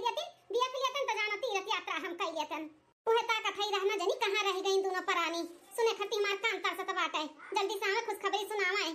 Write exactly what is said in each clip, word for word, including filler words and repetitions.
यदि बिया के लेतन त जानो तीर्थ यात्रा हम कई लेतन। उहे ताकत है रहना जनी कहाँ रह गई दोनों परानी। सुने खती हमार कान तरसत बाटे। जल्दी से आवे खुशखबरी सुनावे।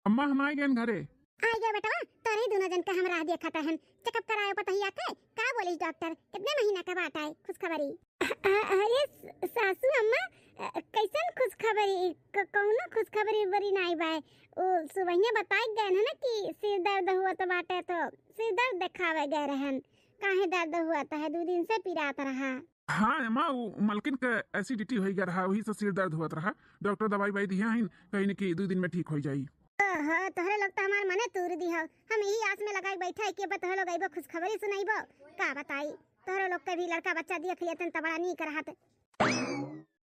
अम्मा, हम आइ गएन घरे। आइ गए बेटवा, तोरे दोनों जन का हम राह देखत हन। चेकअप करायो पतहिया के, का बोलिस डॉक्टर, कितने महीना के बात आए खुशखबरी? अ-, अ-, अरे स-, सासू अम्मा, अ, कैसन खुशखबरी? क-, कौनो खुशखबरी बरी नाई बाय। ओ सुबहिया बताइ गए है ना कि सिर दर्द हुआ तो बाटे, तो सिर दर्द देखावे गए रहन। काहे दर्द हुआ तो है, दो दिन से पिरात रहा। हाँ अम्मा, वो मलकिन के एसिडिटी होइ गया रहा, वही से सिर दर्द हुआ रहा। डॉक्टर दवाई वाई दिया है, कहीं कि दो दिन में ठीक होइ जाई। ओहो, तोहरे लोग तो हमार मने तूर दी हो। हम यही आस में लगाई बैठा है कि अब तोहरे लोग अइबो, खुशखबरी सुनाइबो। का बताई, तोहरे लोग के भी लड़का बच्चा देख लेतन त बड़ा नीक रहत।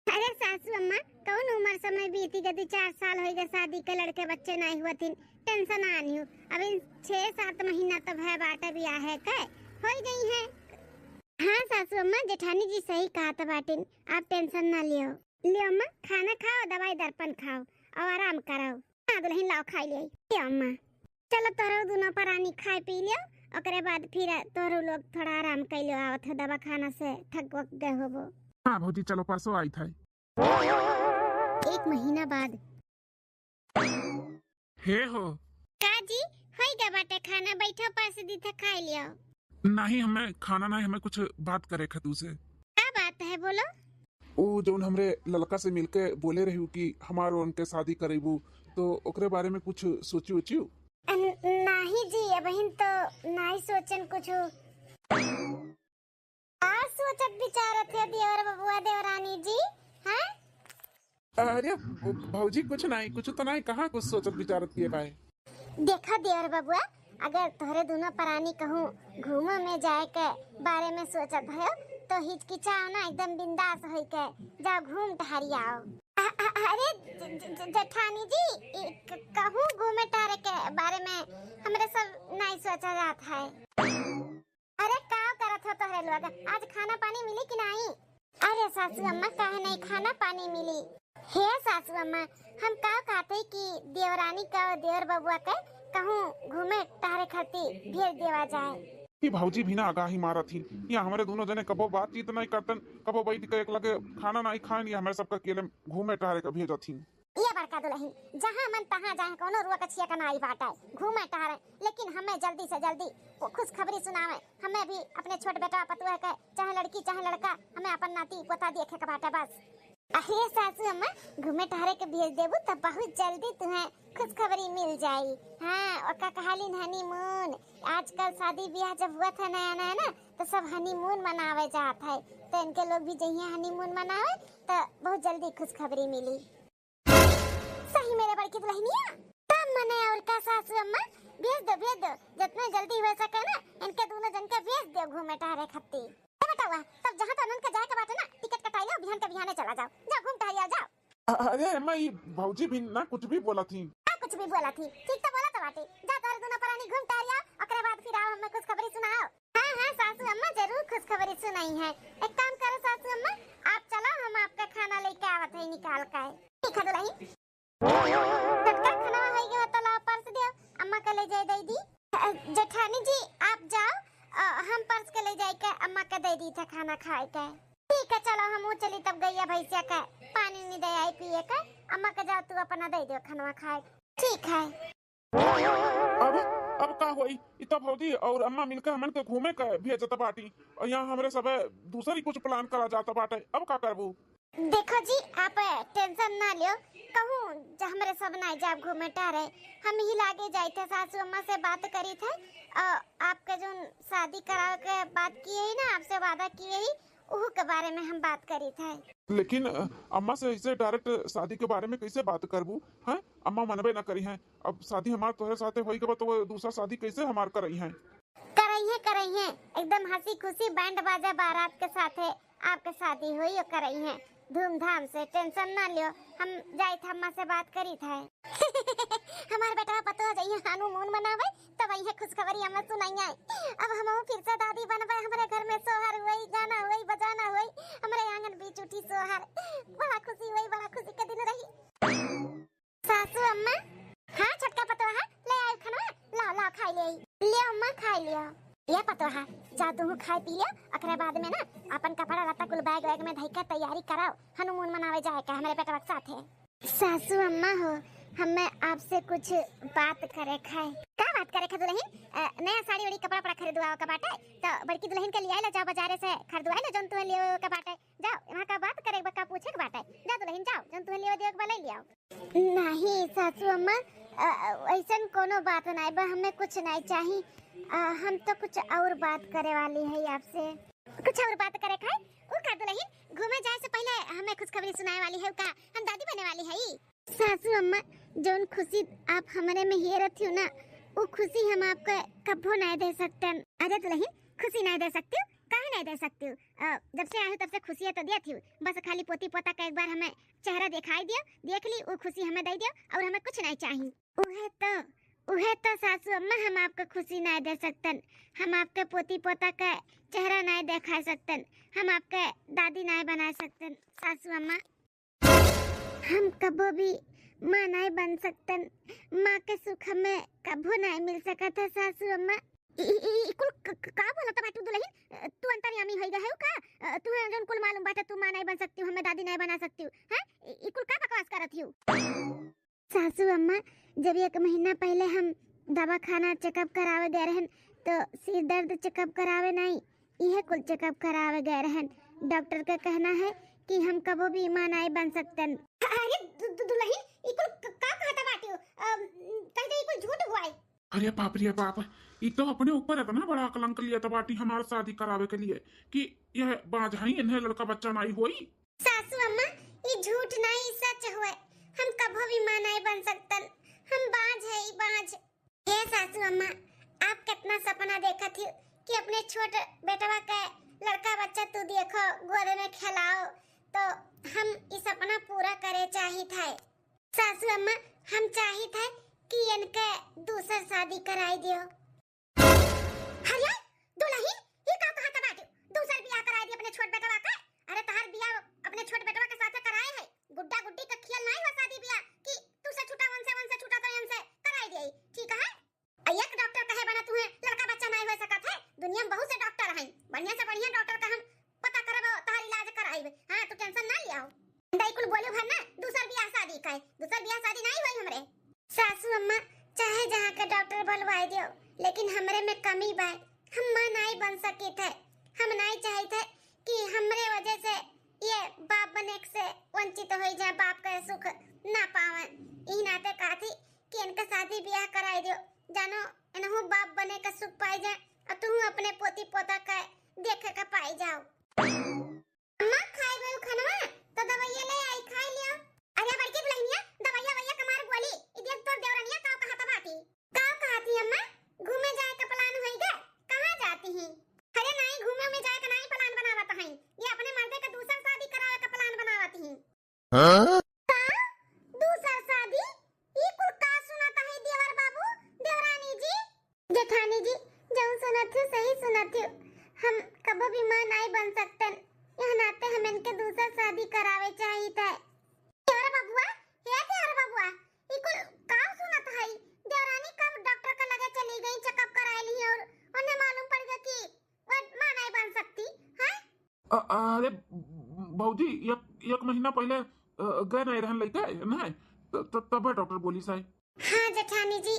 अरे सासू अम्मा, कौन उम्र समय बीती गई, चार साल होइ गए शादी के, लड़के बच्चे नाई हुआ थिन। टेंशन आनी हो, अब इन छह सात महीना तो भय बाटे बियाह के, होइ गई है। हाँ सासू अम्मा, जेठानी जी सही कहत बाटिन, आप टेंशन ना लियो। लियो अम्मा, खाना खाओ, दवाई दर्पण खाओ और आराम करो। हाँ दुल्हन, लाओ खाई लियो। लियो अम्मा, चलो तोहरो दोनों परानी खाए पी लियो, ओकरे बाद फिर तोहरो लोग थोड़ा आराम कर लियो, आवत हो दवाखाना से थक वक गए होबो। हाँ भौजी, चलो परसों आई था। एक महीना बाद। हे हो। का जी, होई गया बाटे खाना, बैठो परस दी थे, खाई लियो। नहीं, हमें खाना नहीं, हमें कुछ बात करे खतू से। का बात है, बोलो। ओ जौन हमरे ललका से मिलके बोले रही कि हमार उनके शादी करेबू, तो ओकरे बारे में कुछ सोची उची? अन-, नाही जी, अबहिन तो नाही सोचन कुछ। का सोचत विचारत है देवर बबुआ, देवरानी जी, हैं? अरे भौजी, कुछ नहीं, कुछ तो नहीं, कहाँ कुछ सोचत विचारत किए बाय? देखा देवर बबुआ, अगर तोहरे दोनों परानी कहूँ घूमे में जाए के बारे में सोचत हो, तो हिचकिचाओ ना, एकदम बिंदास होई के जाओ, घूम टहरी आओ। अ-, अ-, अरे ज-, ज-, ज-, जेठानी जी, ई क-, कहूँ घूमे टहरे के बारे में हमरे सब नहीं सोचा जात है। अरे का करत हो तोहरे लोग, आज खाना पानी मिली कि नहीं? अरे सासू अम्मा, काहे नहीं खाना पानी मिली? हे सासू अम्मा, हम का कहते कि देवरानी का और देवर बबुआ के कहूँ घूमे टहरे खातिर भेज देवा जाए। ये भौजी भी ना आगाही मारत ही, या हमरे दोनों जने कबो बातचीत नहीं करतन, कबो बैठ के एक लगे खाना नहीं खाएन, या हमरे सबका अकेले घूमे टहरे के भेजत ही। ये बड़का दुल्हन जहाँ मन तहाँ जाए, कोनो रुआ कछिया का नाई बाटे, घूमे टहरे, लेकिन हमें जल्दी से जल्दी वो खुशखबरी सुनावे। हमें भी अपने छोट बेटा पतुआ के, चाहे लड़की चाहे लड़का, हमें अपन नाती पोता देखे के बाटे बस। अरे सासू अम्मा, घूमे टहरे के भेज देबू त बहुत जल्दी तुम्हें खुशखबरी मिल जाई। हाँ, ओका कहालिन हनीमून। आजकल शादी ब्याह जब हुआ था नया नया ना, तो सब हनीमून मनावे जात है, तो इनके लोग भी जइहे हनीमून मनावे, तो बहुत जल्दी खुशखबरी मिली। सही मेरे बड़की दुल्हनिया, तब मने और का सासू अम्मा, भेज दो, भेज दो, जितना जल्दी हो सके ना, इनके दोनों जन के भेज दो घूमे टहरे खत्ती। ए बेटवा, तब जहाँ तनन के जाए के बाटे ना, टिकट कटाई लो, बिहान के बिहाने चला जाओ, जाओ घूम टहरी आओ, जाओ। अरे अम्मा, ई भौजी भी ना कुछ भी बोला थी। का कुछ भी बोला थी? ठीक तो बोला तो बाटे, जा तोहरे दोनों परानी घूम टहरी आओ, ओकरे बाद फिर आओ, हमें खुशखबरी सुनाओ। हाँ, हाँ, सासू अम्मा जरूर खुशखबरी सुनाई है। एक काम करो सासू अम्मा, आप चलो, हम आपका खाना लेके आवत है निकाल के। ठीक है दुल्हन। छोटका खाना होई गवा तो लाओ परस दियो, अम्मा के ले जाए दे दी। अ, जेठानी जी आप जाओ, अ, हम परस के ले जाए के अम्मा के दे दी था खाना खाए के। ठीक है चलो हम चली तब गैया भैंसिया के पानी नहीं दे आई पिए के, अम्मा के जाओ तू अपना दे दियो खाना खाए। ठीक है। अब, अब का होई? ई तो भौजी और अम्मा मिलके हमन के घूमे के भेजत बाटी और यहाँ हमरे सबे दूसरी कुछ प्लान करा जात बाटे। अब का करबू? देखो जी, आप टेंशन ना लियो, कहूँ ज-, हमरे सब ना जाब घूमे टहरे, हम ही लागे जाई थे, सासू अम्मा से बात करी थे और आपके जो शादी करावे के बात किए ही ना, आपसे वादा किए ही, उहू के बारे में हम बात करी थे। लेकिन, अ, अम्मा से ऐसे डायरेक्ट शादी के बारे में कैसे बात करबू? हैं? अम्मा मनबे ना करी हैं। अब शादी हमार तोहरे साथे होई गवा, तो वो दूसरा शादी कैसे हमार करई हैं? करई हैं, करई हैं, एकदम हंसी खुशी बैंड बाजा बारात के साथे आपके शादी होई और करई हैं धूमधाम से, टेंशन ना लियो, हम जाई थे अम्मा से बात करी थे। हमार बेटवा पतोह जइहे हनीमून मनावे, तब इहे खुशखबरी हमें सुनाई है। अब हमहू फिर से दादी बनबे, हमरे घर में सोहर हुई, गाना हुई, बजाना हुई, हमरे आंगन बीच उठी सोहर। बड़ा खुशी हुई, बड़ा खुशी के दिन रही। सासू अम्मा, हाँ छोटका पतोहा, ले आयो खाना, लाओ, लाओ, खाई ले आई। लियो अम्मा, खाई लियो। ये पतोहा, जा तुहू खाए पी लियो, ओकरे बाद में ना अपन कपड़ा लत्ता कुल बैग वैग में धइके तैयारी कराओ, हनीमून मनावे जाए का हमरे बेटवा के साथे। सासू अम्मा हो, हमें आपसे कुछ बात करे खाए। का बात करे खा दुलहिन? अ, नया साड़ी वाड़ी कपड़ा वपड़ा खरीदवावे के बाटे, तो बड़की दुलहिन के लियाए ला जाओ बाजारे से, खरीदवाए ला जौन तुहे लेवे के बाटे। जाओ, वहाँ का बात करे बा, का पूछे के बाटे? जा दुलहिन जाओ, जौन तुहे लेवे देवे के बा ले लियाओ। नहीं सासू अम्मा, अ, अ, ऐसन कोनो बात नहीं बा, हमें कुछ नहीं चाही। अ, हम तो कुछ और बात करे वाली है आपसे। कुछ और बात करे खाए? उ का दुलहिन, घूमे जाए से पहले हमें खुशखबरी सुनाए वाली है का? हम दादी बने वाली है। सासू अम्मा, जौन खुशी आप हमरे में हेरत हो ना, उ खुशी हम आपके कभो नहीं दे सकतन। अरे दुलहिन, खुशी नहीं दे सकती हो? काहे नहीं दे सकती हो? अ, जब से आई हो तब से खुशियाँ तो दिया थी, बस खाली पोती पोता का एक बार हमें चेहरा दिखाई दियो, देख ली, उ खुशी हमें दे दियो और हमें कुछ नहीं चाही। उहे तो, उहे तो सासू अम्मा, हम आपके खुशी नहीं दे सकतन, हम आपके पोती पोता का चेहरा नहीं दिखा सकतन, हम आपके दादी नहीं बना सकतन सासू अम्मा। हम कबो भी माँ नहीं बन सकतन, माँ के सुख हमें कबो नहीं मिल सकत है सासू अम्मा। ई, ई, ई कुल क-, क-, का बोलत बाटू दुलहिन? अ, तू अंतर्यामी होई गए हो का? अ, तुहे जौन कुल मालूम बाटे तू माँ नहीं बन सकती हो, हमें दादी नहीं बना सकती हो, हैं? ई, ई कुल का बकवास करत हो? सासू अम्मा, जब एक महीना पहले हम दवाखाना चेकअप करावे गए रहन, तो सिर दर्द चेकअप करावे नहीं, इहे कुल चेकअप करावे गए रहन। डॉक्टर का कहना है कि हम कबो भी माँ नहीं बन सकतन। अरे दु-, दु-, दुलहिन, ई कुल क-, का कहत बाटू? अम, कह दे ई कुल झूठ हुआ है। अरे बाप रे बाप, ई तो अपने ऊपर इतना बड़ा कलंक लिया था बाटी हमार शादी करावे के लिए कि यह बाँझ हई, इन्हें लड़का बच्चा नहीं होई। सासू अम्मा, ई झूठ नहीं, ई सच हुए। हम कभो भी माँ नहीं बन सकतन। हम बाँझ है, ई बाँझ। ए सासू अम्मा, आप कितना सपना देखत ही कि अपने छोट बेटवा के लड़का बच्चा तू देखो, गोद में खेलाओ, तो हम ई सपना पूरा करे चाहित है। सासू अम्मा, हम चाहित है कि इनके दूसर शादी कराई दियो। अरे दुलहिन, ई का कहत बाटू? दूसर बियाह कराई दी अपने छोट बेटवा के? अरे तहार बियाह अपने छोट बेटवा के साथे कराए है, गुड्डा गुड्डी का खियल नहीं हो शादी बियाह कि तू से छूटा, उनसे, उनसे छूटा तो इनसे कराई दे, ठीक है? आ एक डॉक्टर कहे बना तुहे लड़का बच्चा नहीं हो सकत है, दुनिया में बहुत से डॉक्टर हैं, बढ़िया से बढ़िया डॉक्टर का हम पता करब, तहार इलाज कराइब। हाँ, तू टेंशन ना लियाओ। दाई कुल बोले भर ना, दूसर बियाह शादी का है, दूसर बियाह शादी नहीं होई हमरे। सासू अम्मा, चाहे जहाँ के डॉक्टर बोलवाए दियो, लेकिन हमरे में कमी बा, हम माँ नहीं बन सकित है। हम नहीं चाहित है कि हमरे वजह से ये बाप बने से वंचित हो जाए, बाप का सुख ना पावे। ई नाते कहती कि इनका शादी बियाह कराई दियो, जानो इनहू बाप बने का सुख पाई जाए और तू अपने पोती पोता का देखे का पाई जाओ। अम्मा, खाए गयो खनवा, तो दवाइया ले आई, खाए लियो। अरे बड़की दुलहिनिया, दवाइया वैया कमार गोली, ई देख तोर देवरनिया का कहत बाटी। का कहती अम्मा? घूमे जाए का प्लान होई गे? कहाँ जाती ही? अरे नहीं, घूमे में जाए का नहीं प्लान बनावत हई, ये अपने मर्दे का दूसर शादी करावे का प्लान बनावत ही। हाँ? का? दूसर शादी? ई कुल का सुनत है देवर बाबू, देवरानी जी? जेठानी जी, जौन सुनत हो सही सुनत हो, हम कबो भी माँ नाई बन सकतन, यह नाते हम इनके दूसर शादी करावे चाहित है। देवर बबुआ, हे देवर बबुआ, ई कुल का सुनत है? देवरानी कब डॉक्टर के लगे चली गई, चेकअप कराए ली और उन्हें मालूम पड़ गया कि वो माँ नाई बन सकती, हैं? अ-, अरे भौजी, एक, एक महीना पहले, अ, गए नहीं रहन लइके, नहीं? त-, त-, तबे डॉक्टर बोली साहब। हाँ जेठानी जी,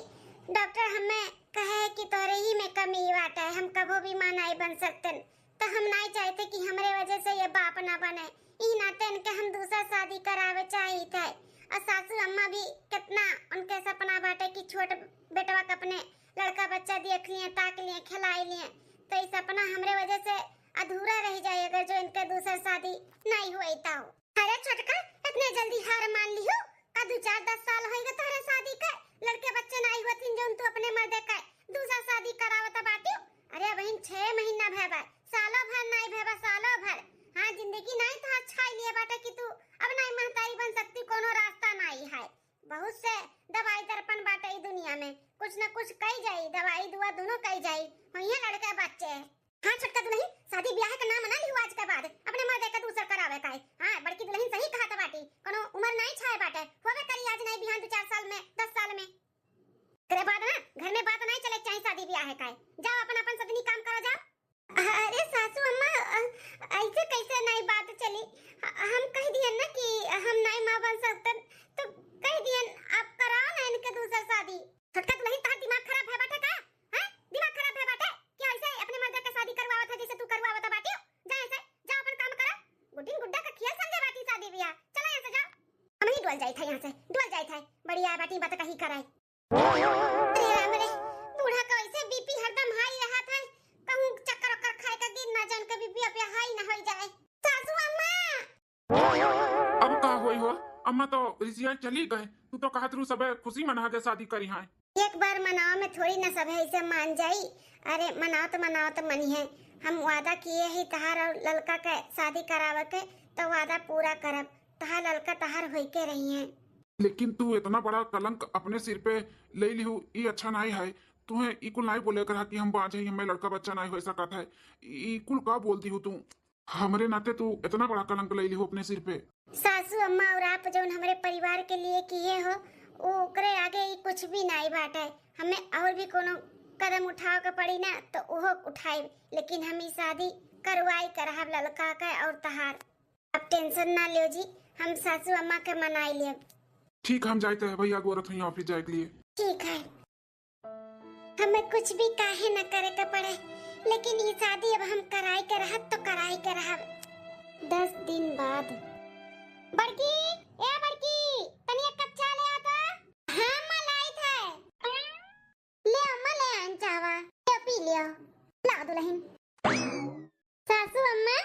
डॉक्टर हमें कहे कि तोरे ही में कमी बाटे, हम कबो भी माँ नाई बन सकतन। तो हम नाई चाहते कि हमरे वजह से ये बाप ना बने, ई नाते इनके हम दूसर शादी करावे चाहित है। और सासू अम्मा भी कितना उनके सपना बाटे कि छोट बेटवा के अपने लड़का बच्चा देख लिए, ताक लिए, खिलाई लिए, तो ई सपना हमरे वजह से अधूरा रह जाए अगर जो इनके दूसर शादी नाई हुई तो। अरे छोटका, इतने जल्दी हार मान लिहू? का दू चार दस साल होइगा तोहरे शादी के, लड़के बच्चे नाई हुआ थिन जौन तू अपने मर्दे के दूसर शादी करावत बाटियो? अरे अबहिन छह महीना भय बा, सालों भर नाई भय बा, सालों भर। हाँ, जिंदगी नाई तो छाई लिए बाटे कि तू अब नाई महतारी बन सकती, कोनो रास्ता नाई है। बहुत से दवाई दर्पण बाटे ई दुनिया में, कुछ न कुछ कई जाई, दवाई दुआ दोनों कई जाई, होइहे लड़के बच्चे। हाँ छोटका दुलही, शादी ब्याह के नाम ना लिहू आज के बाद, अपने मर्दे के दूसर करावे का है। हाँ, बड़की दुलही सही कहत बाटी, कोनो उम्र नाई छाए बाटे, होवे करी आज नाई बिहान दो चार साल में, दस साल में। एकरे बाद ना घर में बात नाई चले के चाही शादी ब्याह का है। जाओ अपन, अपन सदनी काम डुअल जाइत है यहाँ से, डुअल जाइत है। बड़ी आए बाटी बतकही करे। अरे राम रे, बूढ़ा का ऐसे बीपी हरदम हाई रहत है, कहूँ चक्कर ओक्कर खाए का गिर ना जान के बीपी अपिया हाई ना होई जाए। सासू अम्मा! अब का होई हो? अम्मा तो रिसिया चली गए, तू तो कहत रू सबे खुशी मना के शादी करी है। एक बार मनावा में थोड़ी ना सब है इसे मान जाई। अरे मनाओ तो, मनाओ तो मनी है। हम वादा किए ही तहार और ललका के शादी करावे के, तो वादा पूरा करब। तहार ललका तहार होई के रही है। लेकिन तू इतना बड़ा कलंक अपने सिर पे ले लिहू, ई अच्छा नाई है। तुहे ई कुल नाई बोले के रहा कि हम बाँझ हई, हमें लड़का बच्चा नाई हो सकत है। ई कुल का बोल दिहू तू? हमरे नाते तू इतना बड़ा कलंक ले लिहू अपने सिर पे। सासू अम्मा और आप जौन हमरे परिवार के लिए किए हो, ओकरे आगे ई कुछ भी नाई बाटे। हमें और भी कोनो कदम उठावे के पड़ी ना तो ओहो उठाई, लेकिन हम ई शादी करवाई के रहब ललका के और तहार। आप टेंशन ना लियो जी, हम सासू अम्मा के मनाई लेब। ठीक, हम जाइत है भैया, गोरत हुई ऑफिस जाए के लिए। ठीक है, हमें कुछ भी काहे न करे के पड़े, लेकिन ई शादी अब हम कराई के रहब तो कराई के रहब। दस दिन बाद। बड़की, ए बड़की, तनी एक कप चाय ले आ तो। हाँ, अम्मा, लाइत है। ले अम्मा, ले आइन चावा, ले पी लियो। ला दुलहिन। सासू अम्मा।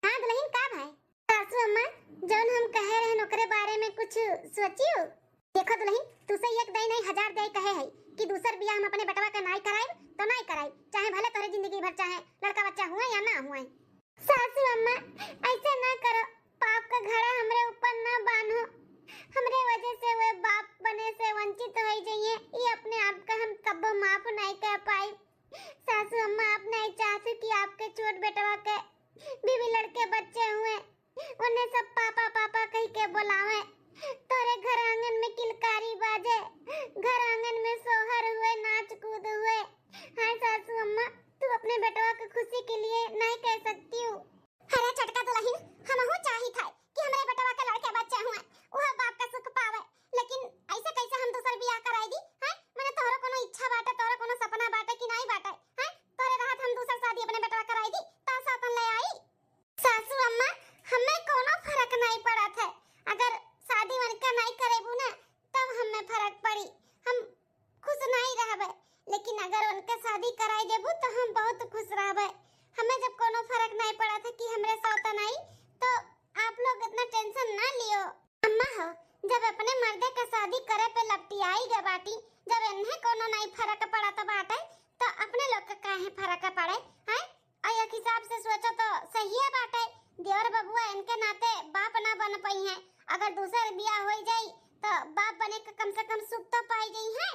हाँ दुलहिन, का भाई? सासू अम्मा, जौन हम कहे रहन ओकरे बारे में कुछ सोचियो? देखो दुलहिन, तू से एक दई नहीं हजार दई कहे है कि दूसर बियाह हम अपने बेटवा के नाई कराई तो नाई कराई, चाहे भले तोरे जिंदगी भर चाहे लड़का बच्चा हुए या ना हुए। सासू अम्मा, ऐसे ना करो, पाप का घड़ा हमरे ऊपर ना बांधो। हमरे वजह से वे बाप बने से वंचित हो जाइए, ये अपने आप का हम कब्बो माफ नहीं कर पाई। सासू अम्मा, आप नहीं चाहती कि आपके छोट बेटवा के बीवी लड़के बच्चे हुए, उन्हें सब पापा पापा कह के बुलावे, तोरे घर आंगन में किलकारी बाजे, घर आंगन में सोहर हुए, नाच कूद हुए। हाय सासू अम्मा, तू अपने बेटवा की खुशी के लिए नहीं कह सकती हूँ। अरे छोटका दुलहिन, हमहू चाहित है कि हमरे बेटवा के लड़के बच्चे हुए, वह बाप का सुख पावे, लेकिन ऐसे कैसे हम दूसर बियाह कराई दी? हैं, मने तोहरो कोनो इच्छा बाटे, तोहरो कोनो सपना बाटे कि नहीं बाटे? हैं, तोहरे रहत हम दूसर शादी अपने बेटवा कराई दी, तो सातन ले आई। सासू अम्मा, हमें कोनो फर्क नहीं पड़त है, अगर शादी उनके नहीं करेबू ना, तब हमें फर्क पड़ी। हम खुश नहीं रहबे, लेकिन अगर उनके शादी कराई देबू तो हम बहुत खुश रहबे। हमें जब कोनो फर्क नहीं पड़त है कि हमरे साथ नहीं, तो आप लोग इतना टेंशन ना लियो। अम्मा हो, जब अपने मर्दे के शादी करे पे लपटियाई गए बाटी, जब इन्हें कोनो नहीं फर्क पड़त बाटे, तो अपने लोग के काहे फर्क पड़े, हैं? और एक हिसाब से सोचो तो सही है बाटे, देवर बबुआ इनके नाते बाप ना बन पाई हैं। अगर दूसर बियाह हो जाई तो बाप बने के कम से कम सुख तो पाई जाई हैं।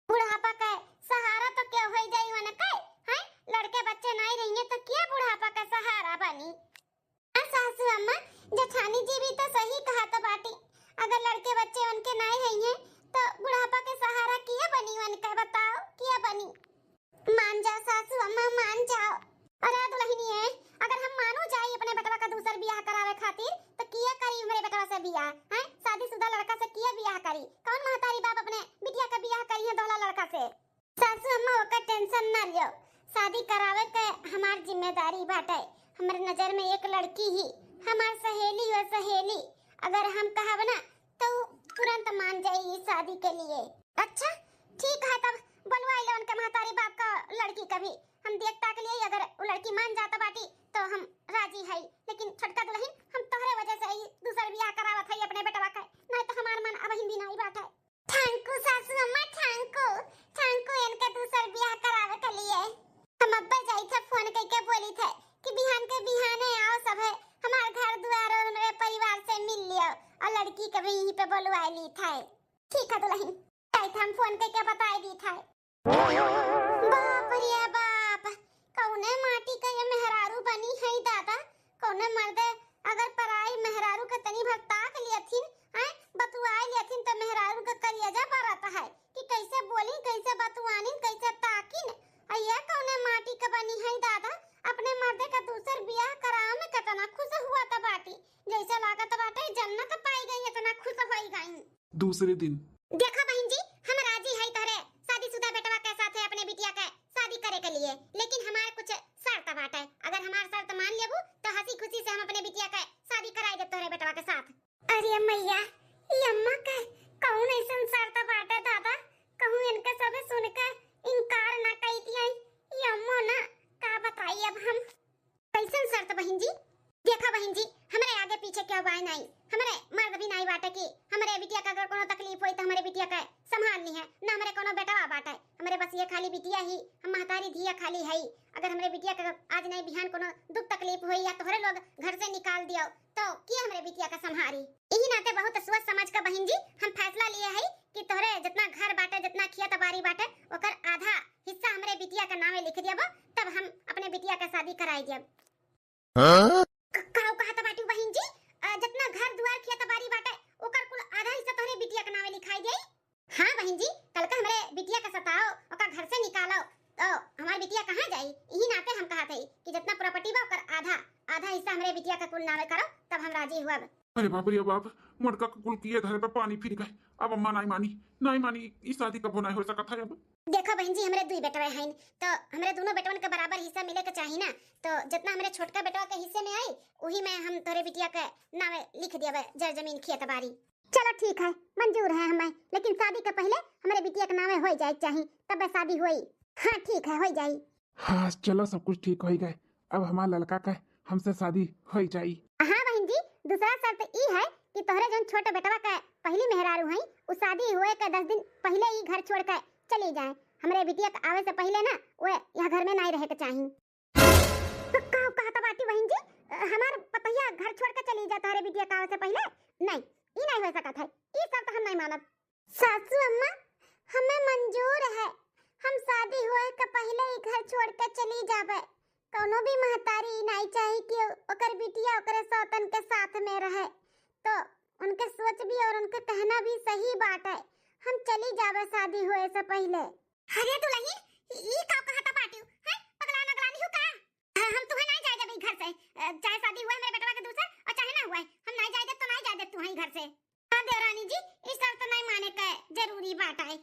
बुढ़ापा का सहारा तो क्या हो जाई उनके, हैं? लड़के बच्चे नहीं रहेंगे तो क्या बुढ़ापा का सहारा बनी? आ सासू अम्मा, जेठानी जी भी तो सही कहा तो बाटी, अगर लड़के बच्चे उनके नहीं रहेंगे तो बुढ़ापा के सहारा किया बनी उनका, बताओ किया बनी? मान जाओ सासू अम्मा, मान जाओ। अरे दुलहिनिये, अगर हम मानू जाई अपने बेटवा का दूसर बियाह करावे खातिर, तो किया करी हमरे बेटवा से बियाह, हैं? शादीशुदा लड़का से किया बियाह करी? कौन महतारी बाप अपने बिटिया का बियाह करी है दोहला लड़का से? सासू अम्मा, ओकर टेंशन ना लियो, शादी करावे के हमार जिम्मेदारी बाटे। हमरे नजर में एक लड़की ही, हमार सहेली हो सहेली, अगर हम कहब ना तो उ तुरंत मान जाई ई शादी के लिए। अच्छा ठीक है, तब बोलवाई ले उनके महतारी बाप का लड़की कभी, हम देख ताक लिए, अगर वो लड़की मान जाता बाटी तो हम राजी है, लेकिन छोटका दुलहिन हम तोहरे वजह से ही दूसर बियाह करावत है अपने बेटवा का, नहीं तो हमार मन अबहिन भी नहीं बाटे। Thank you सासू अम्मा, thank you, thank you इनके दूसर बियाह करावे के लिए। हम अब्बे जाई थे, फोन करके बोली थे कि बिहान के बिहाने आओ सब है, हमार घर दुआर और हमरे परिवार से मिल लियो और लड़की के भी यहीं पे बोलवा ली थे। ठीक है दुलहिन, जाई थे हम फोन करके बताई दी थे। बाप रे बाप, कौने माटी का ये मेहरारू बनी है दादा, कौने मर्दे अगर पराई मेहरारू के तनी भर ताक लियथिन, हैं, बतुआई लियथिन तो मेहरारू के कलियजा बरत है कि कैसे बोली, कैसे बतुआनिन, कैसे ताकिन। आ ये कौने माटी के बनी है दादा, अपने मर्दे का दूसर बियाह करावे में कितना खुश हुआ था बाटी, जैसे लागत बाटे जन्नत पाई गई, इतना खुश होई गई। दूसरे दिन। देखो बहिन जी, हम राजी है तोहरे शादीशुदा बेटवा के साथे अपने बिटिया के शादी करे के लिए, लेकिन हमार कुछ शर्त बाटे। अगर हमार शर्त मान लेबू तो हंसी खुशी से हम अपने बिटिया के शादी कराई देब तोहरे बेटवा के साथ। अरे मैया, ये जी, देखा बहिन जी, हमरे आगे पीछे केहू बाय नाई, हमरे मर्द भी नाई बाटे कि हमरे बिटिया का अगर कोनो तकलीफ होई तो हमरे बिटिया का संभाल ली है, ना हमरे कोनो बेटवा बाटे, हमरे बस ये खाली बिटिया ही, हम महतारी धिया खाली हई। अगर हमरे बिटिया का आज नाई बिहान कोनो दुख तकलीफ होई या तोहरे लोग घर से निकाल दियो तो के हमरे बिटिया का संभारी? यही नाते बहुत सोच समझ के बहिन जी हम फैसला लिए हई कि तोहरे जितना घर बाटे, जितना खेत बारी बाटे, ओकर आधा हिस्सा हमरे बिटिया के नावे लिख दियब, तब हम अपने बिटिया के शादी कराई दियब। हाँ? क-, काऊ कहत बाटू बहिन जी? अ, जितना घर दुआर खेत बारी बाटे, ओकर कुल आधा हिस्सा तोहरे बिटिया के नावे लिखाई देई? हाँ बहिन जी, कल के हमरे बिटिया के सताओ, ओकर घर से निकालो, तो हमार बिटिया कहाँ जाई? यही नाते हम कहत हई कि जितना प्रॉपर्टी बा ओकर आधा, आधा हिस्सा हमरे बिटिया के कुल नावे करो, तब हम राजी हुअब। अरे बाप रे बाप, मोटका के कुल किए धरे पे पानी फिर गए। अब अम्मा नाई मानी, नाई मानी, ई शादी कबो नाई हो सकत है अब। देखो बहिन जी, हमरे दुई बेटवे हईन, तो हमरे दोनों बेटवन के बराबर हिस्सा मिले के चाही ना। तो जितना हमरे छोटका बेटवा के हिस्से में आई, उही में हम तोरे बिटिया के नावे लिख दियबे जर जमीन खेत बारी। चलो ठीक है, मंजूर है हमें, लेकिन शादी के पहले हमरे बिटिया के नावे होई जाए के चाही, तब शादी होई। हाँ ठीक है, होई जाई। हाँ चलो, सब कुछ ठीक होई गए, अब हमार ललका के हमसे शादी होई जाई। हाँ बहिन जी, दूसरा शर्त ई है कि तोहरे जौन छोटे बेटवा के पहली मेहरारू हई, उ शादी हुए के दस दिन पहले ही घर छोड़ के चली जाए। हमरे बिटिया के आवे से पहले ना वो यहाँ घर में नाई रहे के चाही। तो का कहत बाटी बहिन जी, अ, हमार पतोहिया घर छोड़ के चली जा तोहरे बिटिया के आवे से पहले? नहीं, ई नहीं हो सकत है, ई शर्त हम नहीं मानब। सासू अम्मा, हमें मंजूर है, हम शादी होए के पहले ही घर छोड़ के चली जाबे। कौनो भी महतारी ई नाई चाही कि ओकर बिटिया ओकरे सौतन के साथ में रहे। तो उनके सोच भी और उनके कहना भी सही बात है। हम चली जाबे शादी होए से पहले। अरे दुलही, ई का कहत बाटिउ? हैं? पगलान अगलानी हो का? हम तुहे नाई जाए देबे घर से। अ, चाहे शादी हुए हमरे बेटवा के दूसर और चाहे ना हुए, हम नाई जाए देब तो नाई जाए देब तुहे घर से। हाँ देवरानी जी, ई शर्त नाई माने के जरूरी बात है।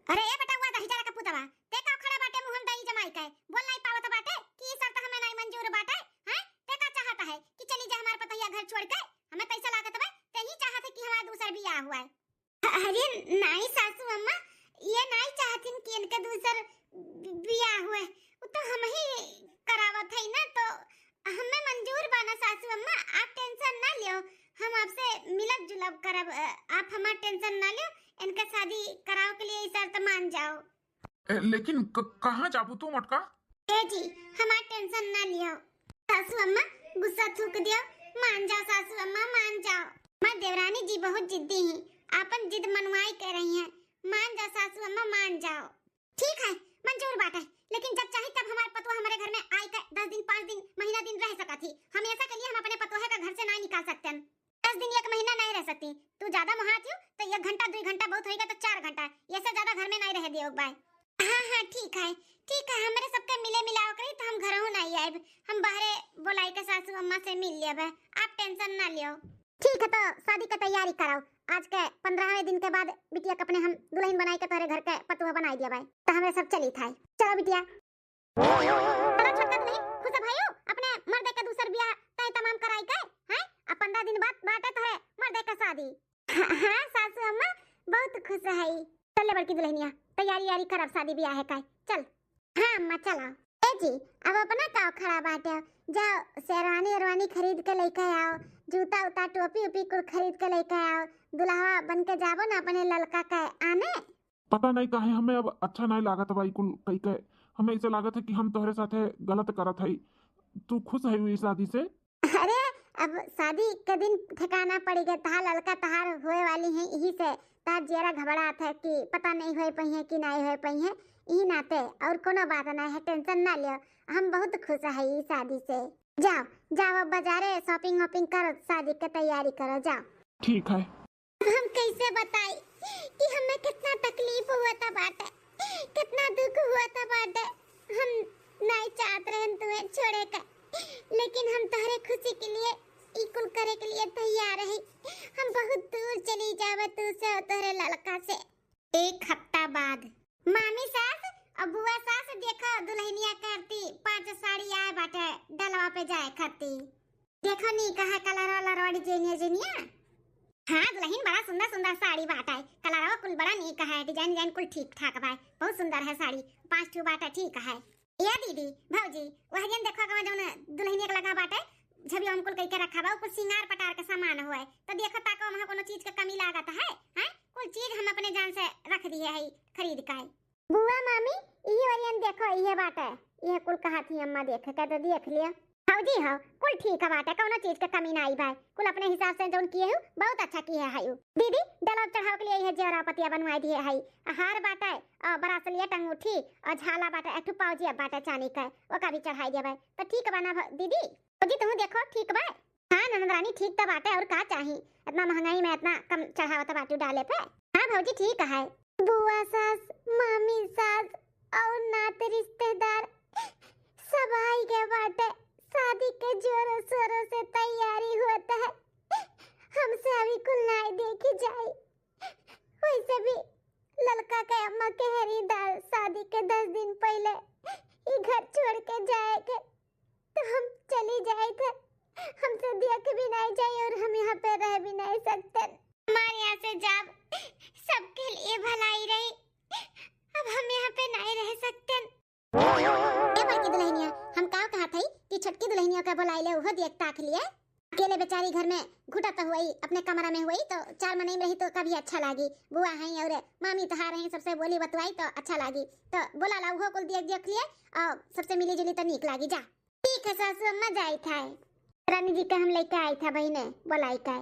अरे ए बेटा, हुआ दही जरा का पुतवा, ते का खड़ा बाटे मुँह में दही जमाई के? बोल नाई पावत बाटे कि ई शर्त हमें नाई मंजूर बाटे, हैं? ते का चाहत है कि चली जा हमार पतोहिया घर छोड़ के? हमें कैसा लागत बा, ते ही चाहत है कि हमार दूसर बियाह हुआ है। अरे नाई सासू अम्मा, ये नाई चाहतिन कि इनके दूसर बि-, बियाह हुए, वो तो हम ही करावत है ना, तो हमें मंजूर बा ना सासू अम्मा, आप tension ना लियो, हम आपसे मिलब जुलब करब, अ, आप हमार tension ना लियो, इनका शादी करावे के लिए ई शर्त मान जाओ। ए, लेकिन क-, कहाँ जाबू तू मोटका? ए जी, हमार tension ना लियो। सासू अम्मा, गुस्सा थूक दियो, मान जाओ सासू अम्मा, मान जाओ। हमार देवरानी जी बहुत जिद्दी हैं, आपन जिद मनवाई के रही हैं, मान जाओ सासू अम्मा, मान जाओ। ठीक है, मंजूर बाटे, लेकिन जब चाही तब हमार पतोह हमारे घर में आई के दस दिन, पाँच दिन, महीना दिन रह सकत ही। हम ऐसा के लिए हम अपने पतोह का घर से ना निकाल सकते हैं। दस दिन, एक महीना नहीं रह सकती। तू ज्यादा मोहात हो तो एक घंटा, दुई घंटा, बहुत होइगा तो चार घंटा, ऐसे ज्यादा घर में नहीं रह दियो बाय। हाँ हाँ ठीक है, ठीक है, हमरे सबके मिले मिलाव करी तो हम घरहू नहीं आइब, हम बाहरे बोलाई के सासू अम्मा से मिल लेबे, आप tension ना लियो। ठीक है, तो शादी के तैयारी कराओ, आज के पन्द्रहवें दिन के बाद बिटिया के अपने हम दुलहिन बनाई के तोरे घर के पतोह बनाई दिया बाय, तो हमरे सब चली था। चलो बिटिया। चलो छोटका दुलहिन, खुश भइयो, अपने मर्दे के दूसर बियाह तय तमाम कराई के, हैं? अब पन्द्रह दिन बाद बाटे तोहरे मर्दे के शादी। हाँ, हाँ, सासू अम्मा, बहुत खुश हई। चल ले बड़की दुलहिनिया, तैयारी यारी करब शादी बियाह के, चल। हाँ अम्मा, चलो। ए जी, अब अपना का खड़ा बाटे, जाओ शेरवानी अरवानी खरीद के लेके आओ, जूता उता, टोपी उपी कुल खरीद के लेके आओ, दुल्हवा बन के जाबो ना अपने ललका के आने। पता नहीं काहे हमें अब अच्छा नहीं लागत बा ई कुल कई के। हमें ऐसे लागत है कि हम तोहरे साथे गलत करत हई। तू खुश है ई शादी से? अरे, अब शादी के दिन ठिकाना पड़ी गए, तहार ललका तहार होए वाली है, यही से तहार जियरा घबरात है कि पता नहीं होए पइहे कि नहीं होए पइहे, यही नाते और कोनो बात नहीं है, tension ना लियो, हम बहुत खुश है ई शादी से। जाओ, जाओ अब बाजारे shopping वॉपिंग करो, शादी के तैयारी करो, जाओ। ठीक है। अब हम कैसे बताई कि हमें कितना तकलीफ हुआ था बाटे, कितना दुख हुआ था बाटे। हम नहीं चाहत रहन तुम्हें छोड़े का, लेकिन हम तोहरे खुशी के लिए ई कुल करे के लिए तैयार है। हम बहुत दूर चली जावे तू से और तोहरे ललका से। एक हफ्ता बाद। मामी सास और बुआ सास, देखो दुल्हनिया करती पांच साड़ी आए बाटे डलवा पे जाए खाती। देखो नी कहा कलर वाला रोड जेनिया जेनिया। हाँ दुलहिन, बड़ा सुंदर सुंदर साड़ी बाटे, कलरवा कुल बड़ा नीक है, design design कुल ठीक ठाक बा, बहुत सुंदर है साड़ी, पाँच ठो बाटे ठीक है। ए दीदी, भौजी, वह जन देखो कहाँ जौन दुलहिनिया के लगा बाटे, झबिया में कुल कइके रखा बा, कुल सिंगार पटार के सामान होए। तो देखो ताको वहाँ कोनो चीज के कमी लागत है, हैं? कुल चीज हम अपने जान से रख दिए है खरीद के। बुआ मामी, इहे ओरियन देखो, इहे बाटे, इहे कुल कहा थी अम्मा, देखे के तो देख लिया। भौजी हो, कुल ठीक है बाटे, कौनो चीज के कमी ना आई भाई, कुल अपने हिसाब से जौन किए हो, बहुत अच्छा किए है। दीदी, डलब चढ़ावे के लिए इहे जेवरा पतिया बनवाई दिए है, हार बाटे, और ब्रासलेट, अंगूठी, और झाला बाटे, एक ठो पाउजी अब बाटे चांदी का, ओका भी चढ़ाई देबे, तो ठीक बा ना भ-, दीदी? भौजी, तुहू देखो, ठीक बा? हाँ ननद रानी, ठीक त बाटे, और का चाही? इतना महंगाई में इतना कम चढ़ावत बाटू डाले पे। हाँ भौजी, ठीक है। बुआ सास, मामी सास और नात रिश्तेदार सब आई गए बाटे। शादी के जोरों शोरों से तैयारी होत है। हमसे अभी कुल नाई देखी जाई। वैसे भी ललका के अम्मा कह रही दाल शादी के दस दिन पहले ई घर छोड़ के जाए के, तो हम चली जाए थे, हमसे देख भी नहीं जाए और हम यहाँ पे रह भी नहीं सकते। हमारे यहाँ से जाब सबके लिए भलाई रही, अब हम यहाँ पे नहीं रह सकते। ए बड़की दुल्हनिया, हम का कहा थई कि छोटकी दुल्हनिया का बुलाई ले, उहो देख ताक लिए। अकेले बेचारी घर में घुटत हुई, अपने कमरा में हुई, तो चार मनई में रही तो कभी अच्छा लागी। बुआ हैं और मामी तहार हैं, सबसे बोली बतुआई तो अच्छा लागी। तो बोला ला, उहो कुल देख देख लिए और सबसे मिली जुली तो नीक लागी। जा। ठीक है सासू अम्मा, जाई था। रानी जी के हम लेके आई था बहिने, बोलाई का।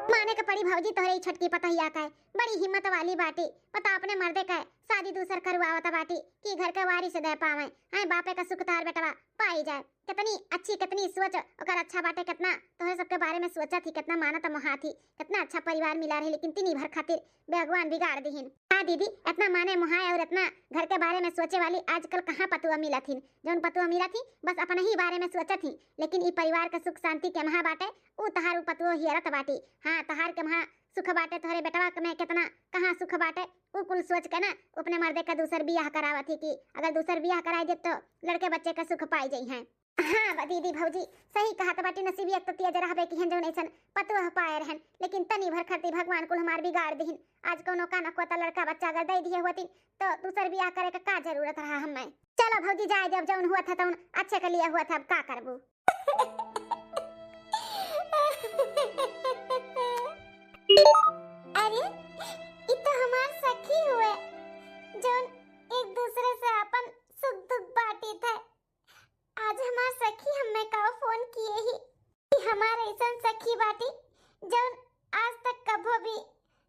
माने के पड़ी भौजी, तोहरे ई छोटकी पतोहिया का बड़ी हिम्मत वाली बाटी। पता अपने मर्दे का शादी दूसर करवावत बाटी कि घर के वारिस दे पावे। हैं, बापे का सुख तोहर बेटवा पाई जाए। कितनी अच्छी, कितनी सोच ओकर अच्छा बाटे, कितना तोहरे सबके बारे में सोचत ही, कितना मानत मोहात ही, कितना अच्छा परिवार मिला रहे, लेकिन तिनी भर खातिर भगवान बिगाड़ दिहिन। हाँ दीदी, इतना माने मोहाए और इतना घर के बारे में सोचे वाली आजकल कहाँ पतुआ मिलत हिन। जौन पतुआ मिलत ही, बस अपने ही बारे में सोचत ही, लेकिन ई परिवार के सुख शांति के महा बाटे, ऊ तहार ऊ पतुओ हियरत बाटी। हाँ, तहार के महा सुख बाटे, तोहरे बेटवा के में कितना कहाँ सुख बाटे, ऊ कुल सोच के ना अपने मर्दे का दूसर बियाह करावत ही कि अगर दूसर बियाह कराई दे तो लड़के बच्चे का सुख पाई जाई हैं। हाँ बा दीदी भौजी, सही कहत बाटी, नसीबी एक तो तेज रहबे की हैं जौन ऐसन पतुआ पाए रहन, लेकिन तनी भर खातिर भगवान कुल हमार बिगाड़ दिहिन। आज कौनो काना कोता लड़का बच्चा अगर दे दिए होती तो दूसर बियाह करे का का जरूरत रहा हमें। चलो भौजी जाए दे, अब जौन हुआ था तौन अच्छे के लिए हुआ था, अब का करबू। अरे, ई तो हमार सखी हुए, जौन एक दूसरे से अपन सुख दुख बांटी थे। आज हमार सखी हमें का फोन किए ही कि हमार ऐसन सखी बाटी, जौन आज तक कभो भी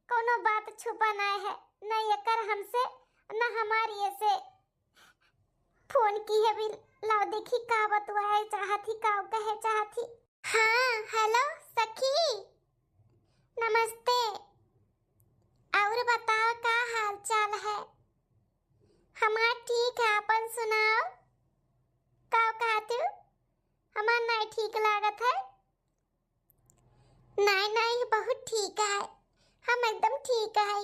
कोनो बात छुपा ना है, न एकर हमसे, न हमार ये से। फोन की है भी, लाओ देखी का बतुआए चाहत ही, का कहे चाहत ही। हाँ, हेलो सखी, नमस्ते। और बताओ का हाल चाल है? हमार ठीक है, अपन सुनाओ। का कहत हो? हमार नहीं ठीक लागत है। नहीं, नहीं, बहुत ठीक है, हम एकदम ठीक है।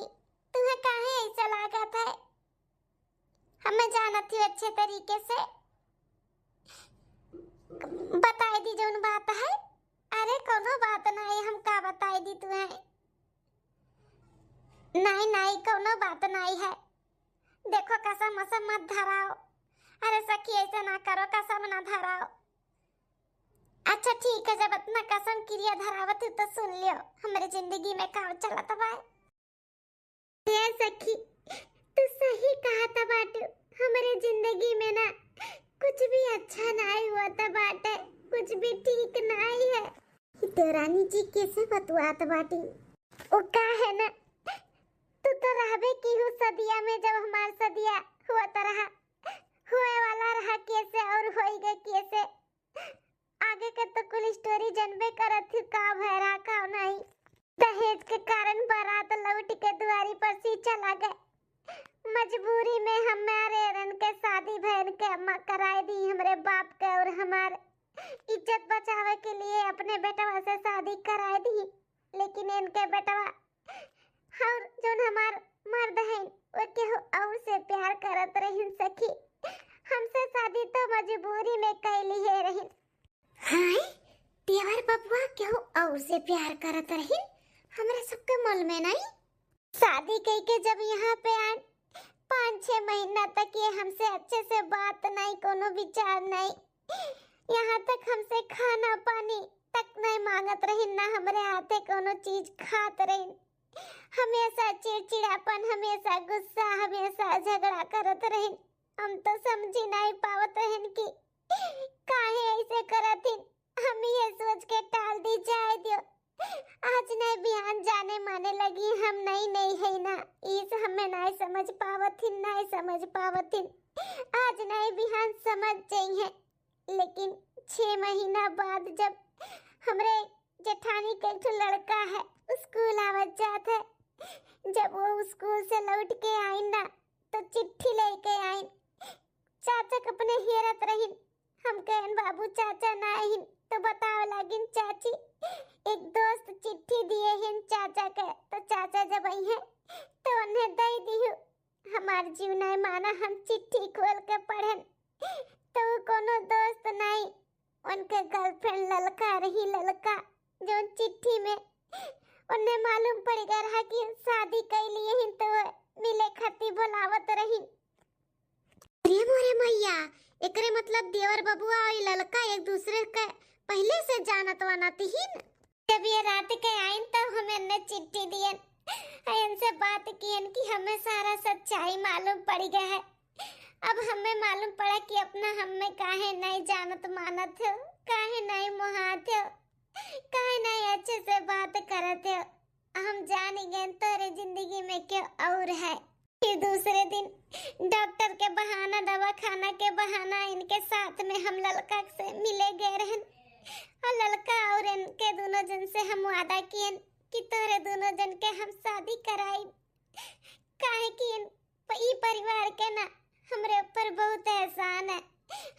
तुम्हें काहे ऐसा लागत है? हमें जानत ही अच्छे तरीके से। बताई दी जौन बात है। अरे कोनो बात नहीं, हम का बताई दी तुम्हें? नहीं, नहीं, कोनो बात नहीं है। देखो कसम वसम मत धराओ। अरे सखी ऐसे ना करो, कसम ना धराओ। अच्छा ठीक है, जब इतना कसम किरिया धरावत हो तो सुन लियो, हमरे जिंदगी में का चलत बा। ए सखी, तू सही कहत बाटू, हमरे जिंदगी में ना कुछ भी अच्छा नाई होत बाटे, कुछ भी ठीक नाई है। ई देवरानी जी कैसे बतुआत बाटी? ओ का है ना, तू तो रहबे की हूँ सदिया में, जब हमार सदिया होत रहा, होए वाला रहा कैसे और होई गए कैसे। आगे के तो कुल स्टोरी जनबे करत ही, का भय रहा का नहीं। दहेज के कारण बारात लौट के दुआरी पर से चला गए। मजबूरी में हमारे एरन के शादी बहन के अम्मा कराए दी, हमरे बाप के और हमार इज्जत बचावे के लिए अपने बेटवा से शादी कराए दी, लेकिन इनके बेटवा और जौन हमार मर्द हैं, वो केहू और से प्यार करत रहिन सखी। हमसे शादी तो मजबूरी में कैली है रहिन। हाय, देवर बबुआ केहू और से प्यार करत रहिन, हमरे सबके मल में नहीं। शादी कई के जब यहाँ पे आन, पाँच छह महीना तक ये हमसे अच्छे से बात नहीं, कोनो विचार नहीं। यहाँ तक हमसे खाना पानी तक नहीं मांगत रहिन, ना हमरे हाथे कोनो चीज खात रहिन। हमेशा चिड़चिड़ापन, हमेशा गुस्सा, हमेशा झगड़ा करत रहिन। हम तो समझी नहीं पावत रहिन कि काहे ऐसे करत हिन। हम ये सोच के टाल दी, जाए दियो, आज नहीं बिहान जाने माने लगी, हम नहीं, नहीं है ना, इस हमें नहीं समझ पावत हिन, नहीं समझ पावत हिन। आज नहीं बिहान समझ जाई है। लेकिन छह महीना बाद जब हमरे जेठानी के एक ठो लड़का है, स्कूल आवत जात है, जब वो स्कूल से लौट के आइन ना, तो चिट्ठी लेके आइन। चाचा के अपने हेरत रहिन। हम कहन, "बाबू, चाचा ना आइन।" तो बतावे लागिन, "चाची, एक दोस्त चिट्ठी दिए हैं चाचा के, तो चाचा जब आई हैं तो उन्हें दे दिहु।" हमार जीव नहीं माना, हम चिट्ठी खोल के पढ़न तो वो कोनो दोस्त नहीं, उनके गर्लफ्रेंड ललका रही, ललका, जो चिट्ठी में उन्हें मालूम पड़ गया रहा कि शादी कर लिए हैं, तो वो मिले खातिर बुलावत रही। अरे मोरे मैया, एकरे मतलब देवर बबुआ और ललका एक दूसरे के पहले से जानत वानत हिन। जब ये रात के आइन तब हम इन्हें चिट्ठी दियन, इनसे बात कियन कि हमें सारा सच्चाई मालूम पड़ गया है। अब हमें मालूम पड़ा कि अपना हमें काहे नहीं जानत मानत हो, काहे नहीं मोहात हो, काहे नहीं अच्छे से बात करत हो। हम जान गए तोरे जिंदगी में क्यों और है। फिर दूसरे दिन डॉक्टर के बहाना, दवाखाना के बहाना इनके साथ में हम ललका से मिले गए रहन। और ललका और इनके दोनों जन से हम वादा कियन कि तोरे दोनों जन के हम शादी कराई, काहे कि इन, प-, ई परिवार के ना हमरे ऊपर बहुत एहसान है।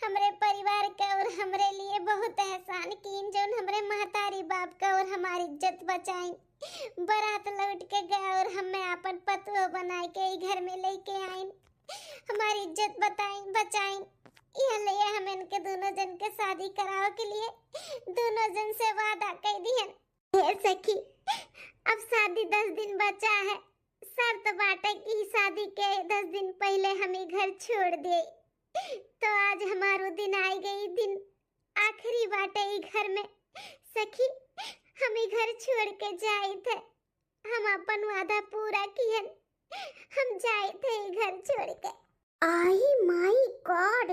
हमरे परिवार का और हमरे लिए बहुत एहसान कीन, जौन हमरे महतारी बाप का और हमारी इज्जत बचाइन। बारात लौट के गया और हमें आपन पतोह बनाए के ई घर में लेके आइन, हमारी इज्जत बताइन, बचाइन। यह लिए हम इनके दोनों जन के शादी करावे के लिए दोनों जन से वादा कर दिहन। हे सखी, अब शादी दस दिन बचा है। शर्त बाटे कि शादी के दस दिन पहले हम ई घर छोड़ दे। तो आज हमारो दिन आई गई, दिन आखिरी बाटे ई घर में। सखी, हम ई घर छोड़ के जाइत है। हम अपन वादा पूरा कियन। हम जाइत है ई घर छोड़ के। आई माई गॉड,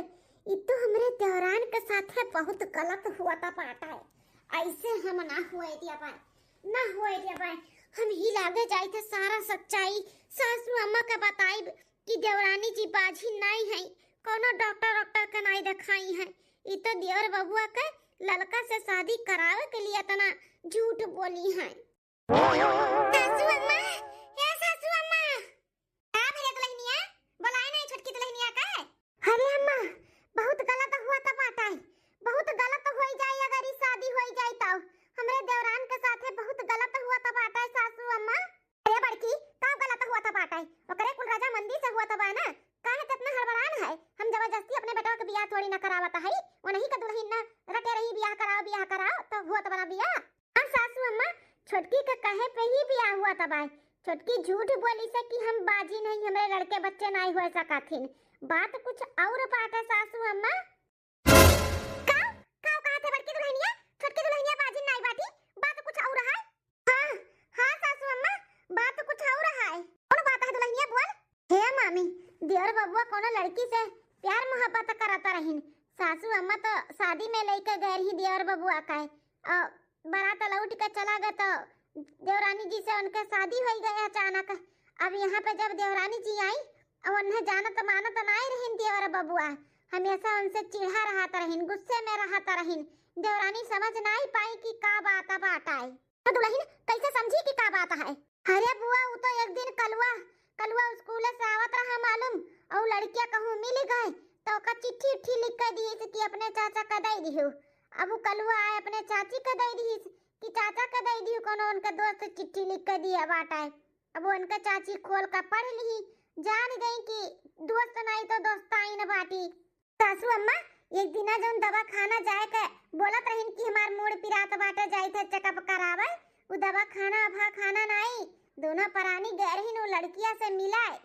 ई तो हमरे देवरान के साथे बहुत गलत हुआ था बाटा है। ऐसे हम ना हुए दिया पाए, ना हुए दिया पाए। हम ही लागे जाइत है सारा सच्चाई सासू अम्मा के बताइब कि देवरानी जी बाझी नहीं है, कोनो डॉक्टर वॉक्टर के नहीं दिखाई है। ई तो देवर बबुआ के ललका से शादी करावे के लिए इतना झूठ बोली है। सासू अम्मा, हे सासू अम्मा। का भेले दुल्हनिया? बोलाए नहीं छोटकी दुल्हनिया का? अरे अम्मा, बहुत गलत हुआ था बाटा है। बहुत गलत होई जाए अगर ई शादी होई जाए तो। हमरे देवरान के साथे बहुत गलत हुआ था बाटा है सासू अम्मा। अरे बड़की, का गलत हुआ था बाटा है? ओकरे कुल रजामंदी से हुआ था बा ना। काहे त इतना हड़बड़ान है? हम जबरदस्ती अपने बेटवा के बियाह थोड़ी ना करावत है। उन्हीं का दुल्हन ना रटे रही बियाह कराओ, बियाह कराओ, तो हुआ था बना बियाह। हाँ सासू अम्मा, छोटकी के कहे पे ही बियाह हुआ था बाय। छोटकी झूठ बोली से कि हम बाझिन हई, हमरे लड़के बच्चे नाई होए सकथिन। बात कुछ और बाटे सासू अम्मा। का? का कहत है बड़की दुल्हनिया? छोटकी दुल्हनिया बाझिन नाई बाटी, बात कुछ और है। हाँ, हाँ सासू अम्मा, बात कुछ और है। कौन बात है दुल्हनिया, बोल। हे मामी, देवर बबुआ कोनो लड़की से प्यार मोहब्बत करत रहिन। सासू अम्मा तो शादी में लेके गए रही देवर बबुआ का, और बारात लौट के चला गए तो देवरानी जी से उनके शादी हो गए अचानक। अब यहाँ पे जब देवरानी जी आई, अब उन्हें जानत मानत नाई रहिन देवर बबुआ, हमेशा उनसे चिढ़ा रहत रहिन, गुस्से में रहत रहिन। देवरानी समझ नाई पाई कि का बात बात आई। तो दुल्हन कैसे समझी कि का बात है? अरे बुआ, उ तो एक दिन कलुआ, कलुआ स्कूल से आवत रहा मालूम, और लड़किया कहूँ मिल गए, तो ओका चिट्ठी उट्ठी लिख के दिए कि अपने चाचा का दे दिहु। अब उ कलुआ आए अपने चाची का दे दिहिस कि चाचा का दे दिहु, कोनो उनका दोस्त चिट्ठी लिख के दिया बाटा है। अब उनका चाची खोल का पढ़ ली, जान गई कि दोस्त नहीं तो दोस्ताइन बाटी। सासू अम्मा, एक दिना जौन दवाखाना जाए के बोलत रहिन कि हमार मूड़ पिरात बाटे, जाइत है चेकअप करावे, उ दवाखाना अभा खाना नाई, दोनों परानी गए रहिन उ लड़किया से मिलाए।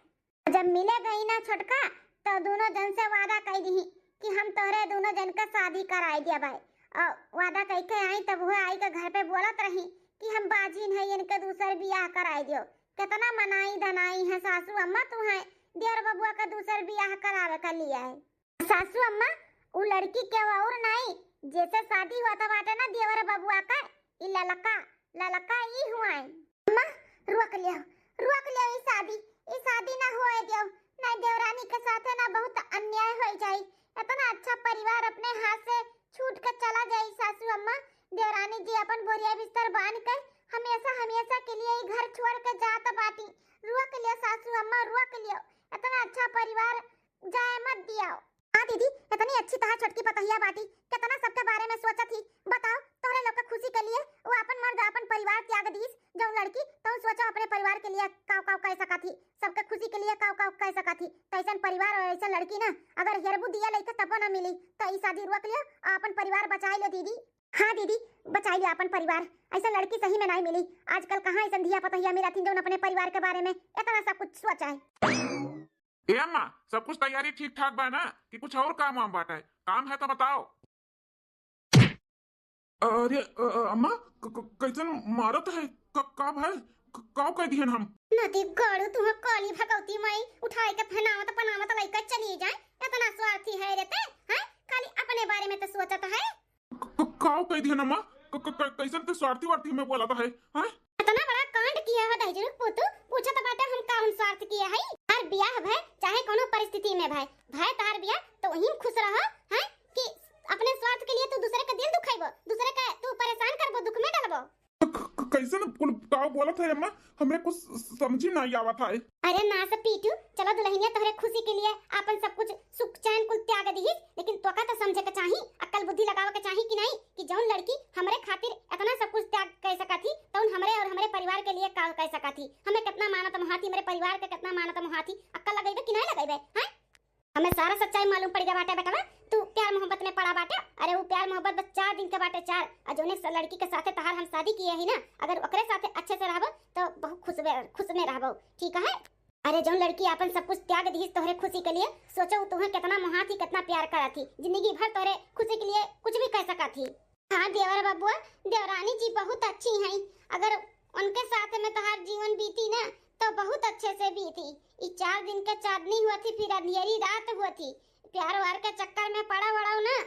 जब मिले गई ना छोटका, तो दोनों जन से वादा कई दिही कि हम तोहरे दुनो जन का शादी कराई दिया भाई। और वादा कइके आई, तब वह आई के घर पे बोलत रही कि हम बाझिन है, इनके दूसर बियाह कराई दियो। कितना मनाई धनाई है सासू अम्मा तू है, देवर बबुआ का दूसर बियाह करावे का लिया है। सासू अम्मा, उ लड़की के और नाई, जैसे शादी होत बाटे ना देवर बबुआ का, ई ललका, ललका ई हुआई। अम्मा, रोक लियो, रोक लियो ई शादी, ई शादी ना होए दियो, नहीं देवरानी के साथे ना बहुत अन्याय होई जाई। इतना अच्छा परिवार अपने हाथ से छूट के चला जाई सासू अम्मा। देवरानी जी अपन बोरिया बिस्तर बांध के हमेशा, हमेशा के लिए ई घर छोड़ के जात बाटी। रोक लियो सासू अम्मा, रोक लियो, इतना अच्छा परिवार जाए मत दियो। हाँ दीदी, इतनी अच्छी तहार छोटकी पतोहिया बाटी, कितना सबके बारे में सोचत ही। बताओ, तोहरे लोग के खुशी के लिए वो अपन मर्द, अपन परिवार त्याग दीस। जौन लड़की, तौन सोचो अपने परिवार के लिए काव काव कह सकत ही, सबके खुशी के लिए काव काव कह सकत ही। तो ऐसन परिवार और ऐसन लड़की ना, अगर हेरबू दिया लइके तबो ना मिली, तो ई शादी रोक लियो और अपन परिवार बचाई लो दीदी। हाँ दीदी, बचाई लियो अपन परिवार, ऐसन लड़की सही में नहीं मिली। आजकल कहाँ ऐसन धिया पतोहिया मिलत ही जौन अपने परिवार के बारे में इतना सब कुछ सोचा है। ए अम्मा, सब कुछ तैयारी ठीक ठाक बा ना, कि कुछ और काम वाम बाटे? काम है तो बताओ। अरे, अ, अ, अम्मा, क-, क-, कैसन मारत है? क-, का भय? क-, का कह दिहन हम? नदी गड़ू तुह काली भगवती माई, उठाए के फनावत पनावत लइका चली जाए, इतना स्वार्थी है रे ते, हैं? खाली अपने बारे में तो सोचत है। क-, क-, काव कह दिहन अम्मा? क-, क-, क-, कैसन ते स्वार्थी वार्थी में बोलत है, हैं? इतना बड़ा कांड किया है दहिजरू पूतू, पूछत बाटे हम का हम स्वार्थ किया है? हर बियाह भय, चाहे कोनो परिस्थिति में भय, भय तार बियाह तो वहीं खुश रहो, हैं? कि अपने स्वार्थ के लिए तू दूसरे का दिल दुखाइबो, दूसरे का तू परेशान करबो, दुख में डालबो। क-, क-, कैसन कुल काव बोलत है अम्मा? हमरे कुछ समझी ना आवत है। अरे ना से पीटू, चलो दुल्हनिया तोहरे खुशी के लिए आपन सब कुछ सुख चैन कुल त्याग दिहिस, लेकिन तोका तो समझे के चाही, अक्ल बुद्धि लगावे के चाही कि नहीं, कि जौन लड़की हमरे खातिर इतना सब कुछ त्याग कर सकत ही, तौन हमरे और हमरे परिवार के लिए का कर सकत ही। हमें कितना मानत मोहात ही, हमरे परिवार के कितना मानत मोहात ही, अक्ल लगेबे कि नहीं लगेबे, हैं? हमें सारा सच्चाई मालूम पड़ गया बाटे बेटवा, तू प्यार मोहब्बत में पड़ा बाटे। अरे वो प्यार मोहब्बत बस चार दिन के बाटे, चार। और जौने स-, लड़की के साथे तहार हम शादी किए ही ना, अगर ओकरे साथे अच्छे से रहबो तो बहुत खुश में, खुश में रहबो, ठीक है? अरे जौन लड़की आपन सब कुछ त्याग दिहिस तोहरे खुशी के लिए, सोचो उ तुहे कितना मोहात ही, कितना प्यार करत ही, जिंदगी भर तोहरे खुशी के लिए कुछ भी कर सकत ही। हाँ देवर बबुआ, देवरानी जी बहुत अच्छी हैं, अगर उनके साथ में तोहार जीवन बीती ना तो बहुत अच्छे से बीती। ई चार दिन के चांदनी हुआ थी, फिर अंधेरी रात हुआ थी, प्यार वार के चक्कर में पड़ा वड़ाओ ना।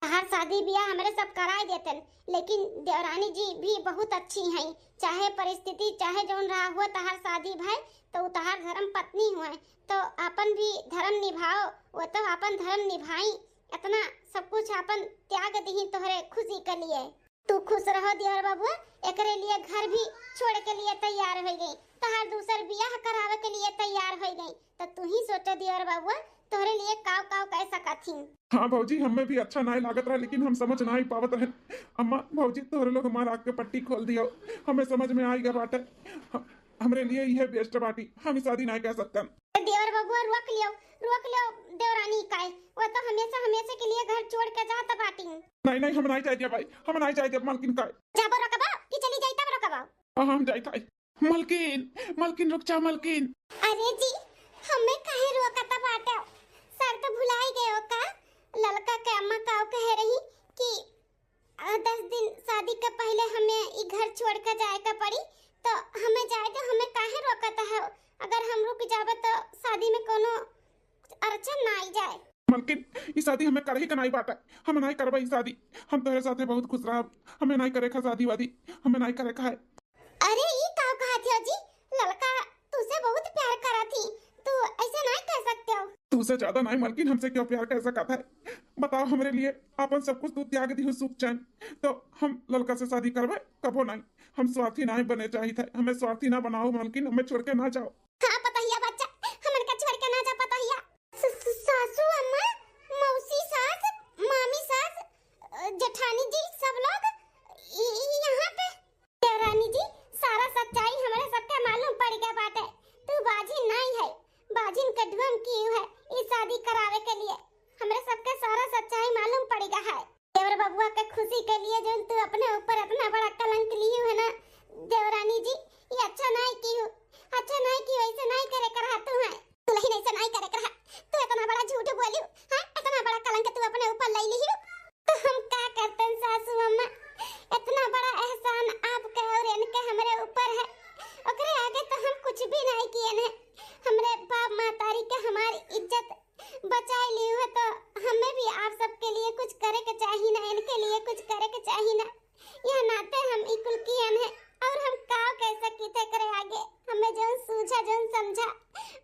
तहार शादी बियाह हमरे सब कराए देतन, लेकिन देवरानी जी भी बहुत अच्छी हैं। चाहे परिस्थिति, चाहे जौन रहा हुआ, तहार शादी भय तो उ तहार धर्म पत्नी हुए, तो आपन भी धर्म निभाओ, वो तो आपन धर्म निभाई। इतना सब कुछ आपन त्याग दिही तोहरे खुशी के लिए। तू खुश रहो देवर बबुआ, एकरे लिए घर भी छोड़ के लिए तैयार हो गई, तहार दूसर बियाह करावे के लिए तैयार हो गई। तो तू ही सोचो देवर बबुआ, तोहरे लिए काव काव कह सकत ही। हाँ भौजी, हमें भी अच्छा नाय लागत रहा, लेकिन हम समझ नाय पावत रहे। अम्मा, भौजी, तोहरे लोग हमार आँख के पट्टी खोल दियो, हमें समझ में आइगा बाटे। ह-, हमरे लिए इहे बेस्ट बाटी, हम ई शादी नाय कह सकतन। देवर बबुआ, रोक लियो, रोक लियो देवरानी काहे, वो तो हमेशा हमेशा के लिए घर छोड़ के जात बाटी। नहीं, नहीं, हम नाय जाए दिया भाई, हम नाय जाए दिया मलकिन काहे। जाबो रोकबो कि चली जाई तब रोकबो? हाँ, हम जाए थाई। मलकिन, मलकिन रुक जा मलकिन। अरे जी, हमें काहे रोकत बाटे? शर्त भुलाई गयो का? ललका के अम्मा काव कहे रही कि, अ, दस दिन शादी के पहले हमें ई घर छोड़ के जाए के पड़ी, तो हमें जाए दो, हमें काहे रोकत है? अगर हम रुक जाबे तो शादी में कोनो अड़चन ना आई जाए। मलकिन, ई शादी हमें करही के नाई बाटे, हम नाई करबे ई शादी। हम तोहरे साथे बहुत खुश रहब, हमें नाई करे का शादी वादी, हमें नाई करे का है। अरे, ई का कहत हो जी? ललका तुसे बहुत प्यार करत ही, तू ऐसे नाई कह सकते हो। तुसे ज्यादा नाई मलकिन, हमसे क्यों प्यार कर सकत है? बताओ, हमरे लिए आपन सब कुछ तू त्याग दिहु, सुख चैन, तो हम ललका से शादी करबे कबो नाई। हम स्वार्थी नाई बने चाहित है, हमें स्वार्थी ना बनाओ मलकिन, हमें छोड़ के ना जाओ। हाँ पतोहिया बच्चा, हमन का छोड़ के ना जा पतोहिया। स-, स-, सासू अम्मा, मौसी सास, मामी सास, अ, जेठानी जी, सब लोग इ-, इ-, यहाँ पे। देवरानी जी, सारा सच्चाई हमरे सबके मालूम पड़ गया बाटे। तू बाझिन नाई है, बाझिन के ढोंग की है ई शादी करावे के लिए। हमरे सबके सारा सच्चाई मालूम पड़ गया है। देवर बबुआ के खुशी के लिए जौन तू अपने ऊपर इतना बड़ा कलंक लिहू है ना देवरानी जी, ये अच्छा नाई किहू, अच्छा नाई किहू। के चाही ना, इनके लिए कुछ करे के चाही ना। यह नाते हम ई कुल कियन है और हम का कह सकी थे करे आगे। हमें जौन सूझा, जौन समझा,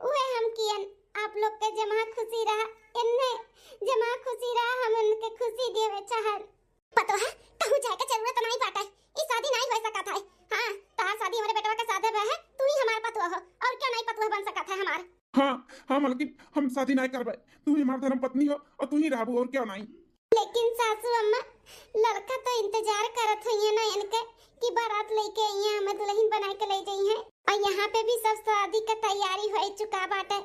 उहे हम कियन। आप लोग के जमा खुशी रहा, इन्ने जमा खुशी रहा, हम उनके खुशी देवे चाहन। पतोह, कहूँ जाए के जरूरत नहीं बाटे, ई शादी नहीं हो सकत है। हाँ, तहार शादी हमारे बेटवा के साथे भय है, तू ही हमार पतोह हो, और क्या नहीं पतोह बन सकत है हमार। हाँ, हाँ मलकिन, हम शादी नहीं करबे, तू ही हमार धर्म पत्नी हो और तू ही रहबू, और क्या नहीं। लेकिन सासू अम्मा, लड़का तो इंतजार करत हुई है ना इनके कि बारात लेके आई है, हमें दुल्हन बना के ले जाई है। और यहाँ पे भी सब शादी का तैयारी हो चुका बाटे।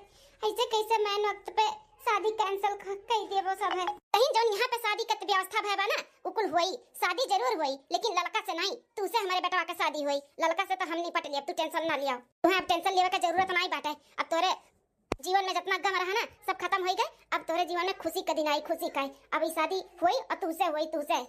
ऐसे कैसे मैं वक्त पे शादी कैंसिल कर देबो सब है। कहीं जौन यहाँ पे शादी के व्यवस्था भय बा ना, उ कुल होई, शादी जरूर होई, लेकिन लड़का से नहीं, तू से हमारे बेटवा के शादी होई। लड़का से तो हम निपट लियब, तू टेंशन ना लिया। तुम्हें अब टेंशन लेवे का जरूरत नहीं बाटे। अब तोरे जीवन में जितना गम रहा ना, सब खत्म हो गए। अब तोरे जीवन में खुशी का दिन आई, खुशी का है। अब ई शादी होई और तू से होई, तू से।